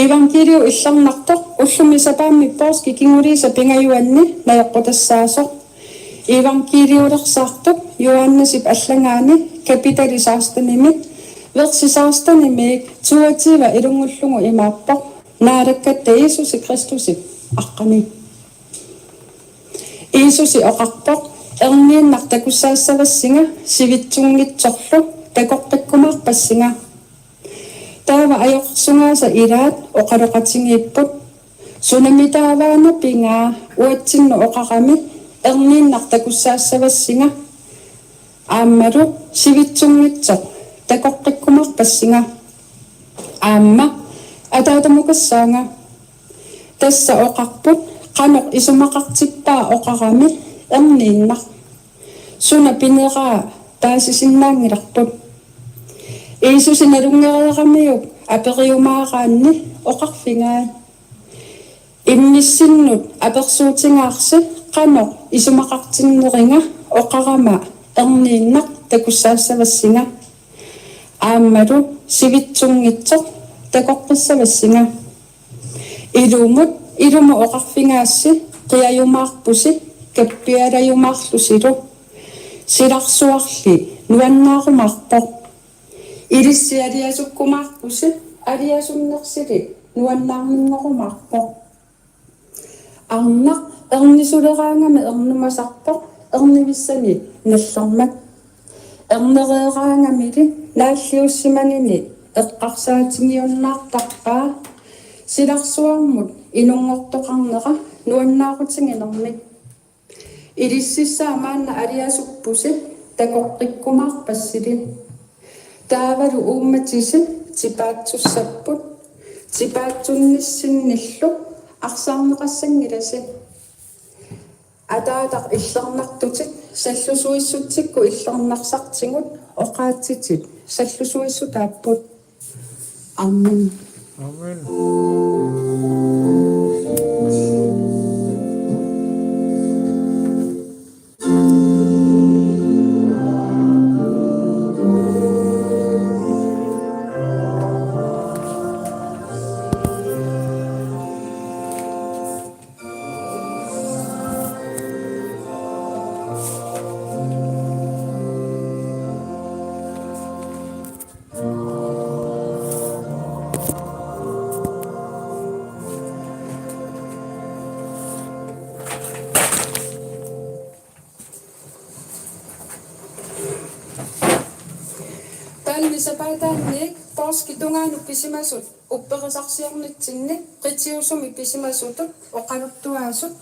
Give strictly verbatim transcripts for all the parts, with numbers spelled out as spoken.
Evangeliu illernartoq ullumi sapaammi poorskip kinguliisa pingajuanni najoqqutassaasoq. Evangeliulersaartoq Johannesip allagaani kapitali sekstenimi, versi sekstenimiit toogtyve ilunngullugu imaappoq: Naalakkatta Jiisusi Kristusip aqqani. Jiisusi oqarpoq: Erniinnaq takussaassavassinga, sivitsunngitsorlu takoqqikkumaarpassinga. Taava ajoqersugaasa ilaat oqaloqatigiipput: Sunami taavaana pigaa uatsinnut oqarami: Erniinnaq takussaassavassinga aammalu sivitsunngitsoq takoqqikkumaarpassinga? Aamma ataatamukassaanga. Tassa oqarput qanoq isumaqartippaa oqarami: Erniinnaq. Suna pineraa paasisinnaanngilarput. Jiisusi nalunngereeramiuk aperiumaaraanni oqarfigai: Immissinnut apersuutigaarsi qanoq isumaqartinneriga oqarama: Erniinnaq takussaassavassinga aammalu sivitsunngitsoq takoqqissavassinga. Ilumut ilumut oqarfigaassi qiajumaarpusi kappialajumaarlusilu. Silarsuarli nuannaarumaarpoq. Ilissi aliasukkumaarpusi aliasunnersili nuannaarninngorumaarpoq. Arnaq ernisuleraangami ernumasarpoq ernivissani nallermat. Ernereeraangamili naalliussimanini eqqarsaatigiunnaartarpaa silarsuarmut inunngortoqarnera nuannaarutiginermik. Ilississaa maanna aliasuppusi takoqqikkumaarpassili. Taavalu uummatisi tipaatsussapput, tipaatsunnissinnillu arsaarneqassanngilasi. Ataataq illernartutit sallusuissutsikkut illernarsartigut oqaatsitit sallusuissutaapput. Amen. Amen. Taanna sapaataanniit poorskip tungaanut pisimasut upperisarsiornitsinni qitiusumi pisimasutut oqaluttuaasut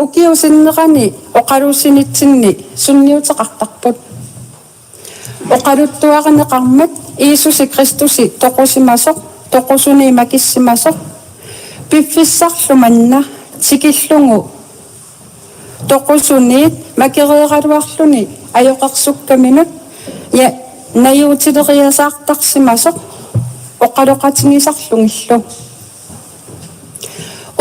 ukiup sinnerani oqaluussinitsinni sunniuteqartarput. Oqaluttuarineqarmat Jiisusi Kristusi toqusimasoq, toqusuniit makissimasoq, piffissarlu manna tikillugu toqusuniit makereeraluarluni ajoqersukkaminut, ja, najuutileriasaartarsimasoq oqaloqatigisarlugillu.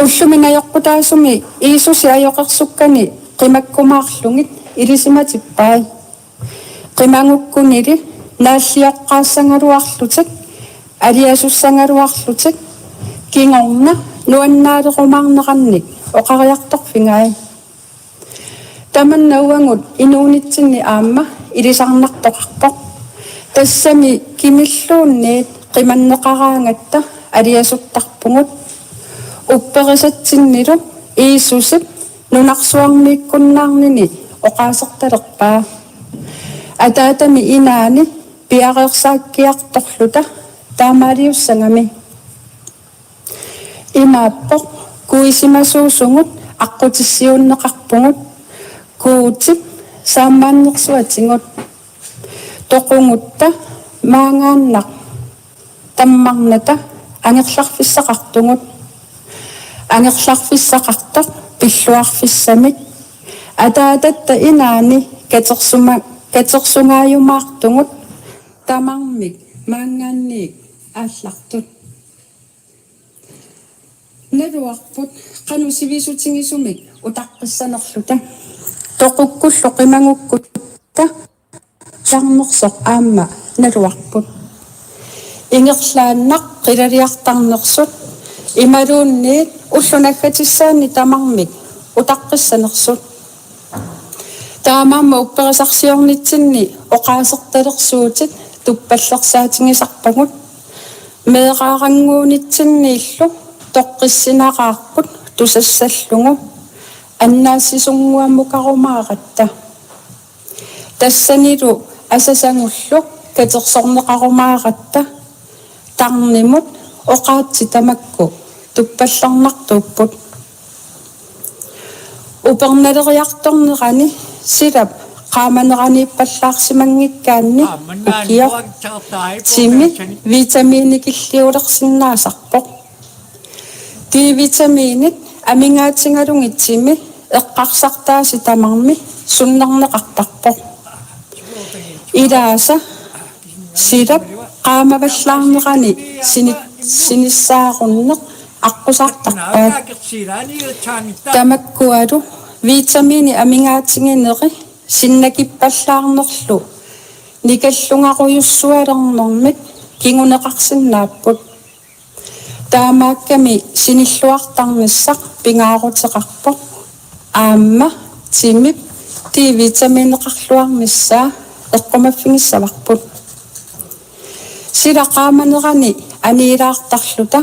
Ullumi najoqqutaasumi Jiisusi ajoqersukkani qimakkumaarlugit ilisimatippai. Qimagukkunili naallioqqaassagaluarlutik, aliasussagaluarlutik, kingorna nuannaalerumaarnerannik oqariartorfigai. Tamanna uagut inuunitsinni aamma ilisarnartoqarpoq. Tassami kimilluunniit qimanneqaraangatta aliasuttarpugut. Upperisatsinnilu Jiisusip nunarsuarmiikkunnaarnini oqaasertalerpaa. Ataatami inaani piareersaakkiartorluta taamaaliussagami. Imaappoq kuisimasuusugut aqqutissiuunneqarpugut Guutip saammaannersuatigut. Toqugutta maangaannaq tammarnata angerlarfissaqartugut. Angerlarfissaqartoq pilluarfissamik. Ataatatta inaani katersuma-, katersungaajumaartugut tamarmik maanngaanniit aallartut. Naluarput qanoq sivisutigisumik utaqqissanerluta. Toqukkullu qimagukkutta suliarnersoq aamma naluarput. Ingerlaannaq qilaliartarnersut Imaluunniit ulloq naggatissaanni tamarmik utaqqissanersut. Taamaammat upperisarsiornitsinni oqaasertalersuutit tuppallersaatigisarpagut. Meeraarannguunitsinniillu toqqissinaraarput tusassallugu annaassisunnguammukarumaaratta. Tassanilu asasagullu katersorneqarumaaratta tarnimut oqaatsit tamakku tuppallernartuupput. Upernaleriartornerani silap qaamaneraniippallaarsimanngikkaanni ukioq timi vitaminikilliulersinnaasarpoq. D-vitaminit amigaatigalugit timi eqqarsartaasi tamarmi sunnerneqartarpoq. Ilaasa silap qaamavallaarnerani sini-, sinissaarunneq aqqusaartarpaat. Tamakkualu vitamini amigaatigineri sinnakippallaarnerlu nikallungarujussualernermik kinguneqarsinnaapput. Taamaakkami sinilluartarnissaq pingaaruteqarpoq. Aamma timip D-vitamineqarluarnissaa eqqumaffigissavarput. Sila qaamanerani aniilaartarluta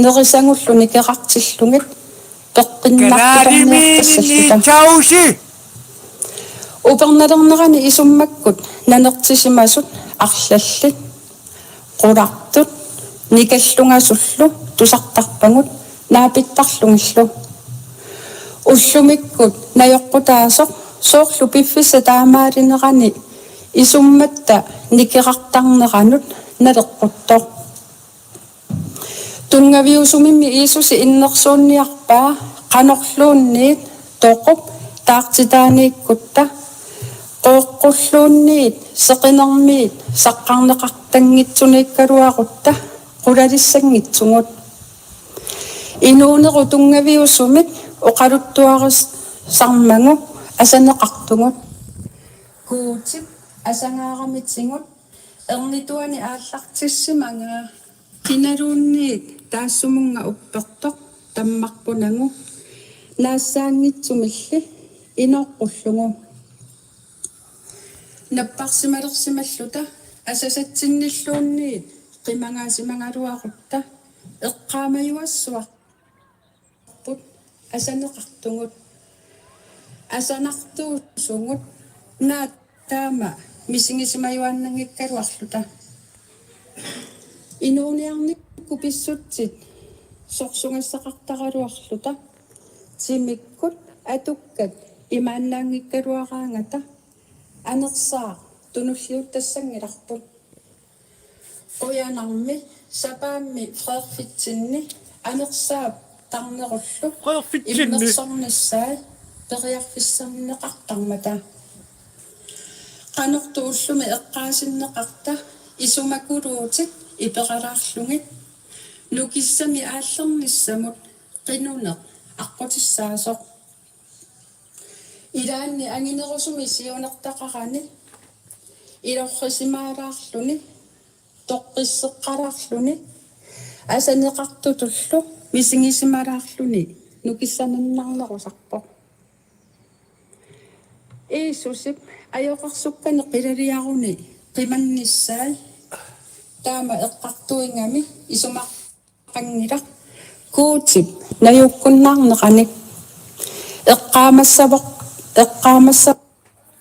nerisagullu nikerartillugit peqqinnartulerniartassalluta. Upernalernerani isummakkut nanertisimasut arlallit qulartut nikallungasullu tusartarpagut naapittarlugillu. Ullumikkut najoqqutaasoq soorlu piffissap taamaalinerani isummatta nikerartarneranut naleqquttoq. Tunngaviusumimmi Jiisusi innersuunniarpaa qanorluunniit toqup taartitaaniikkutta, qooqqulluunniit seqinermiit saqqarneqartanngitsuniikkaluarutta qulalissanngitsugut. Inuunerup tunngaviusumik oqaluttuarisarmagu asaneqartugut. Guutip asangaaramitigut ernituani aallartissimagaa kinaluunniit taassumunnga uppertoq tammarpunagu naassaanngitsumilli inooqqullugu. Napparsimalersimalluta asasatsinnilluunniit qimagaasimagaluarutta eqqaamajuassuarput asaneqartugut. Asanartuusugut naak taama misigisimajuaannanngikkaluarluta. Inuuniarnikkut pissutsit sorsugassaqartaraluarluta timikkut atukkat imaannaanngikkaluaraangata anersaaq tunulliuttassanngilarput. Qujanarmi sapaammi freerfitsinni anersaap tarnerullu immersornissaat periarfissanneqartarmata. Qanortoq ullumi eqqaasinneqarta isumakuluutit iperalaarlugit nukissami aallernissamut qinuneq aqqutissaasoq. Ilaanni anginerusumik siunertaqarani ilorrisimaalaarluni toqqisseqqalaarluni asaneqartutullu misigisimalaarluni nukissanannarnerusarpoq. Jiisusip ajoqersukkani qilaliaruni qimannissaa taama eqqartuigami isumaqanngilaq Guutip najuukkunnaarneranik. Eqqaamassavaq eqqaamassa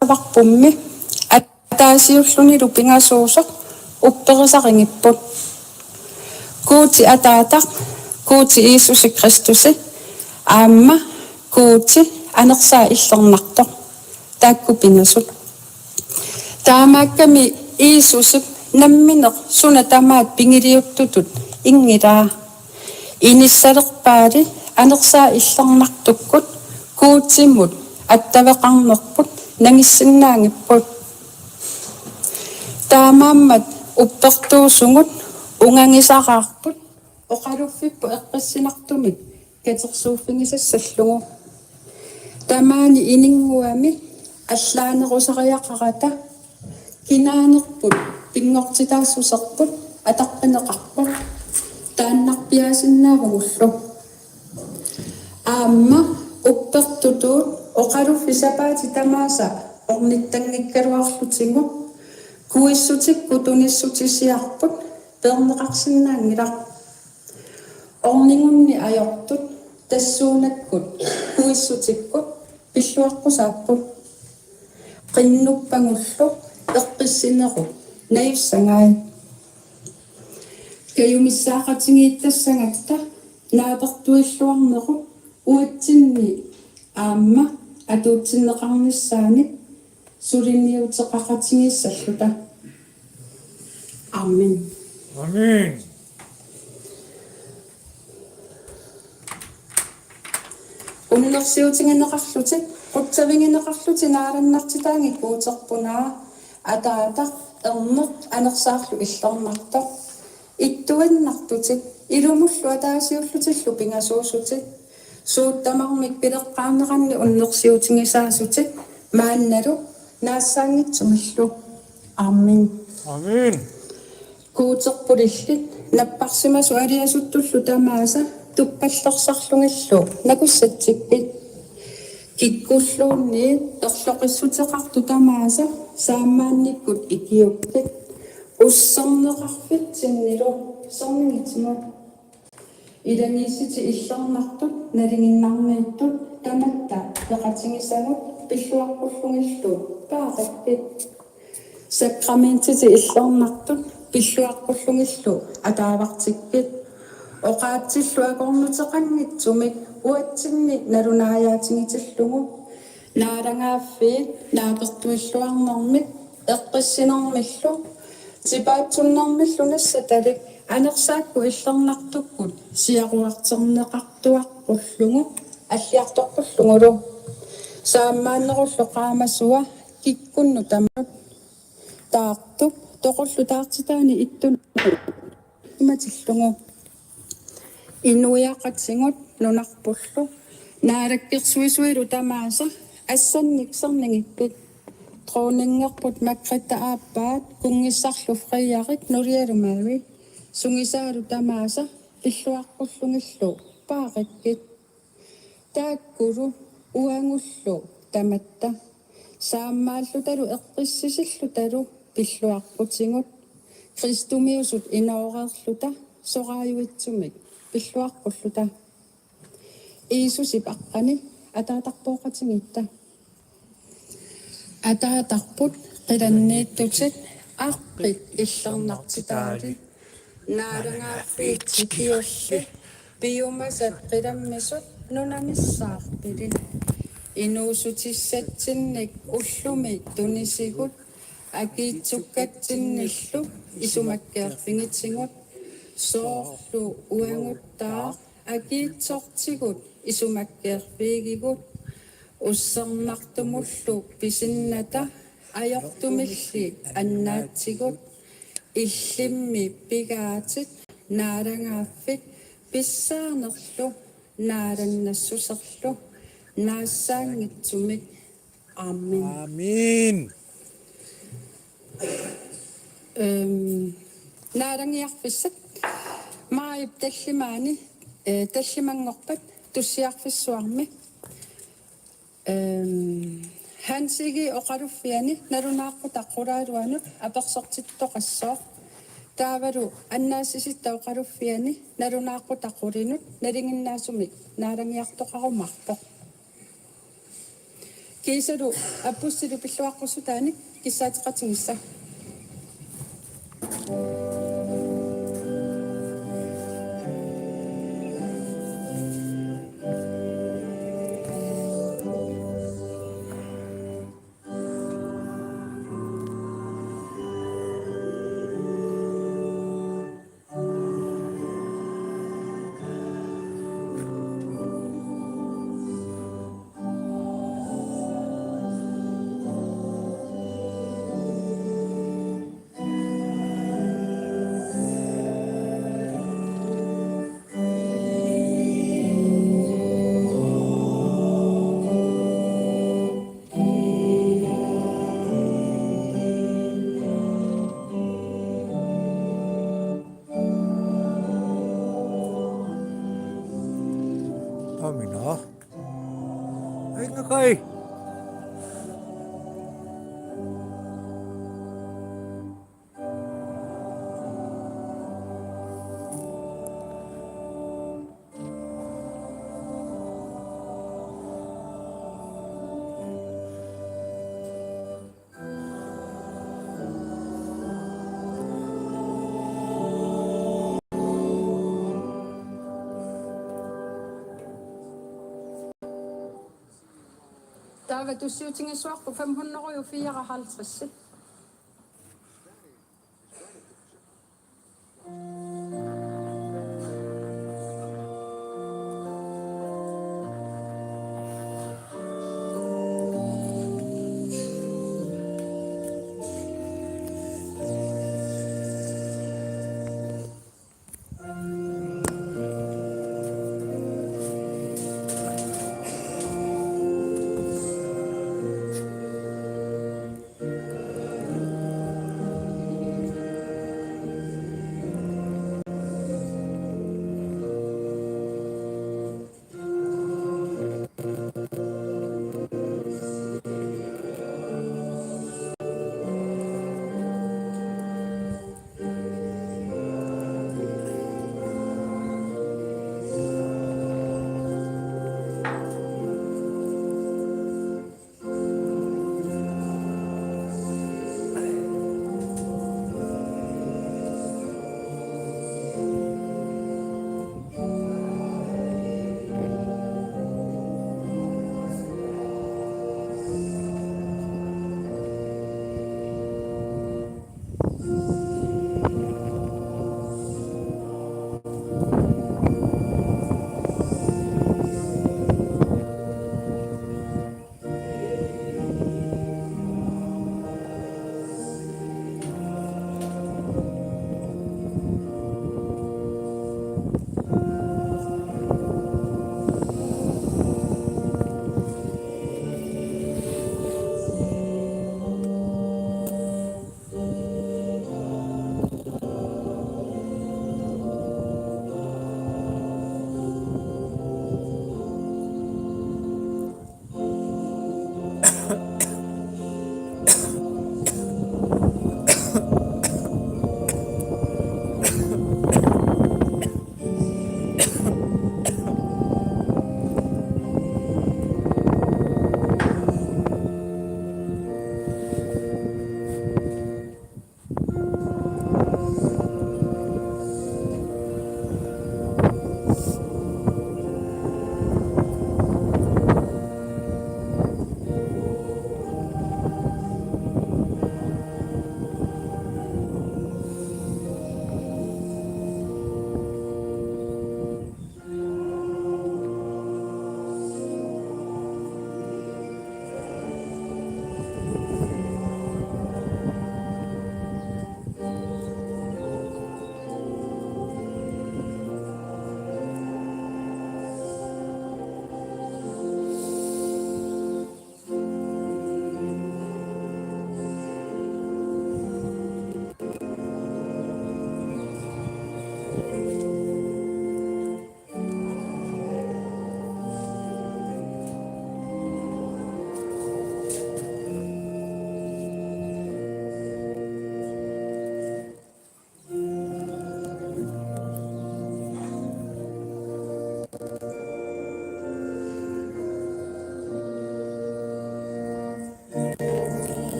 Tavarpummi ataasiullunilu pingasuusoq upperisarigipput. Guuti Ataataq, Guuti Jiisusi Kristusi, aamma Guuti anersaaq illernartoq. Taakku pingasut. Taamaakkami Jiisusip nammineq suna tamaat pigiliuttutut inngilaa. Inissalerpaali anersaaq illernartukkut Guutimut attaveqarnerput nangissinnaanngipput. Taamaammat uppertuusugut ungagisaraarput oqaluffipput eqqissinartumik katersuuffigisassallugu. Tamaani ininnguami allaanerusariaqarata kinaanerput pinngortitaassuserput ataqqineqarpoq. Taannarpi Iaasinnaavugullu. Aamma uppertutut oqaluffik sapaatit tamaasa ornittanngikkaluarlutigu kuissutikkut tunissutisiarput peerneqarsinnaanngilaq. Ornigunni ajortut tassuunakkut kuissutikkut pilluaqqusaapput. Qinnuppagullu eqqissinerup najussagai. Kajumissaaqatigiittassagatta naapertuilluarnerup uatsinni aamma atuutsinneqarnissaanik suliniuteqaqatigiissalluta. Amen. Amen. Unnersiutigineqarlutit, qutsavigineqarlutit naalannartitaanngillat Guuterput Naa, Ataataq, Erneq, Anersaarlu Illernartoq. Ittuinnartutit, ilumullu ataasiullutillu pingasuusutit, suut tamarmik pileqqaarneranni unnersiutigisaasutit, maannalu naassaanngitsumillu. Amen. Amen. Guuterput illit napparsimasut aliasuttullu tamaasa tuppallersarlugillu nakussatsikkit. Kikkulluunniit erloqissuteqartut tamaasa saammaannikkut ikiukkit. Usserneqarfitsinnilu serningitigut. Ilagiissutit illernartut nalinginnarniittut tamatta peqatigisagut pilluaqqullugillu paaqikkit. Sakramentitit illernartut pilluaqqullugillu ataavartikkit. Oqaatsillu akornuteqanngitsumik uatsinni nalunaajaatigitillugu. Naalagaaffiit naapertuilluarnermik eqqissinermillu tipaatsunnermillu nassatalik Anersaakkut Illernartukkut siaruarterneqartuaqqullugu alliartoqqullugulu. Saammaannerullu qaamasua kikkunnut tamanut taartup toqullu taartitaani ittunut imatillugu. Inuiaqatigut nunarpullu naalakkersuisuilu tamaasa assannik sernigikkit. Dronningerput Margrethe Aappaat, kunngissarlu Frederik, nulialu Mary sungisaalu tamaasa pilluaqqullugillu paaqikkit. Taakkulu uagullu tamatta saammaallutalu eqqissisillutalu pilluaqqutigut, kristumiusut inooreerluta soraajuitsumik pilluaqqulluta. Jiisusip aqqani ataatarpooqatigiitta. Ataatarput, qilanniittutit aqqit illernartitaalit. Naalagaaffiit tikiulli, piumasat qilammisut nunanissaarpilit. Inuussutissatsinnik ullumi tunisigut, akiitsukatsinnillu isumakkeerfigitigut. Soorlu uaguttaaq akiitsortigut isumakkeerfigigut. Ussernartumullu pisinnata ajortumilli annaatsigut. Illimmi pigaatit naalagaaffik pissaanerlu naalannassuserlu naassaanngitsumik. Amen. Amen. Øhm, naalagiarfissat maajip tallimaani, øh, tallimanngorpat tussiarfissuarmi. Øhm, Hans Egede oqaluffiani nalunaaqqutaq qulaaluanut apersortittoqassooq. Taavalu annaassisitta oqaluffiani nalunaaqqutaq qulinut nalinginnaasumik naalagiartoqarumaarpoq. Kiisalu apustilit pilluaqqussutaanik kissaateqatigiissut. Minaq. Ingakai. Taava tussiutigissavarput fem hundrede og fireoghalvtreds.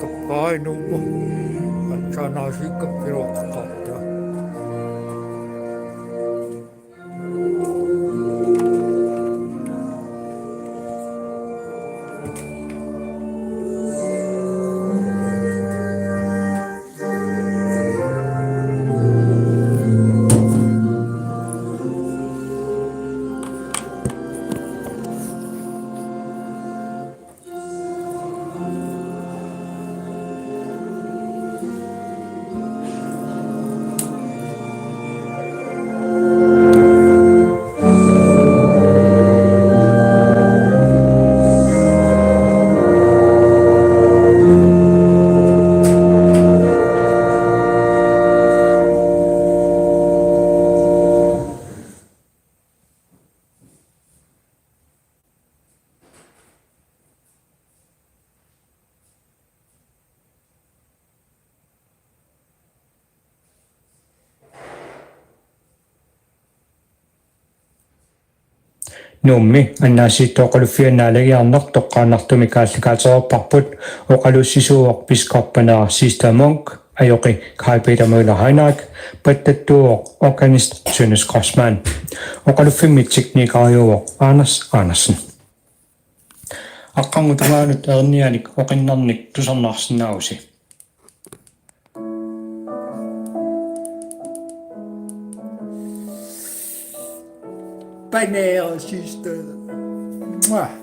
Kappai nuku. Atsanasi kapiroqaqta. Nuummi annaasiittut oqaluffianni naalagiarneq toqqaannartumik aallakaatereerparput. Oqaluussisuuvoq biskoppanera Siegstad Munk, ajoqi Kai Peter Møller Heinrich, pattattuuvoq organist Sønnes Grossmann. Oqaluffimmi teknikeriuvoq Anders Andersen. Aqqarngup tungaanut ernianik oqinnernik tusarnaarsinnaavusi. Banæret sidste sted. Mwah.